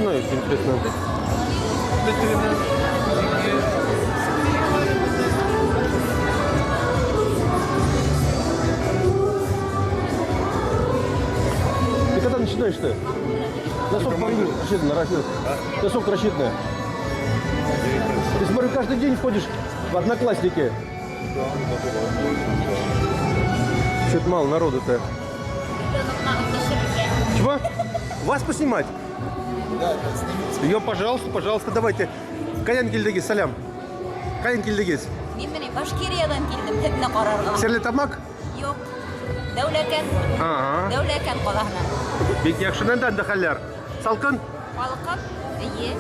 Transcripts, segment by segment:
начинают, интересно? Ты когда начинаешь-то? На сколько по времени рассчитано? На сколько рассчитано? Ты, смотрю, каждый день входишь в Одноклассники. Что-то мало народу-то. Чего? Вас поснимать? Ее, пожалуйста, пожалуйста, давайте. Каян килдегез, сәлам. Каян килдегез. Мин менә Башкириядән килдем һеҙҙе ҡарарға. Стәрлетамак? Юҡ. Дәүләкән. Ага. Дәүләкән ҡалаһынан. Бик яҡшы анда хәлләр. Салҡын? Һалҡын, эйе.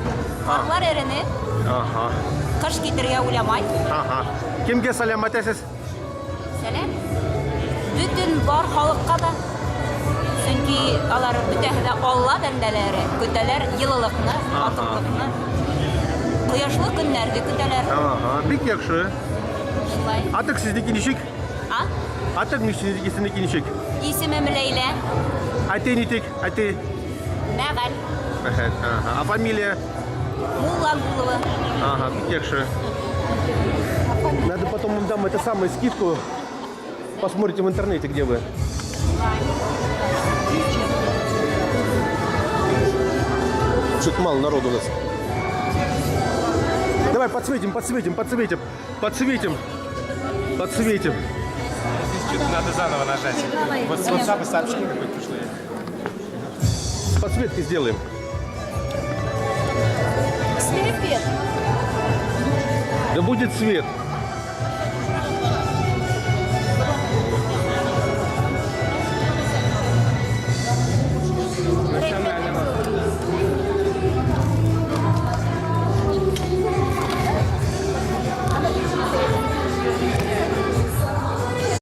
Ҡарлар эрене, Ага. ҡыш китергә уйламай. Ага. Кемгә сәлам әйтәсез? Сәләм. Бөтөн бар халыҡҡа да. Сөнки алар бөтәһе лә Алла бәндәләре. Көтәләр йылылыҡны, матурлыҡны. Ҡояшлы көннәрҙе көтәләр. Ага, бик яҡшы. Шулай. Атыҡ сезнеке ничек? А? Атыҡ сезнеке ничек? Исемем Ләйлә. Әтей нитек? Әтей. Мәғәл. Ага. А фамилия? Муллагулова. Ага, бик яҡшы. Надо потом вам дам это самое скидку. Посмотрите в интернете, где вы. Что-то мало народу у нас. Давай подсветим, подсветим, подсветим, подсветим, подсветим. Что-то надо заново нажать. Вот с WhatsApp сообщение какое-то пришло. С подсветкой сделаем. Слепет. Да будет свет.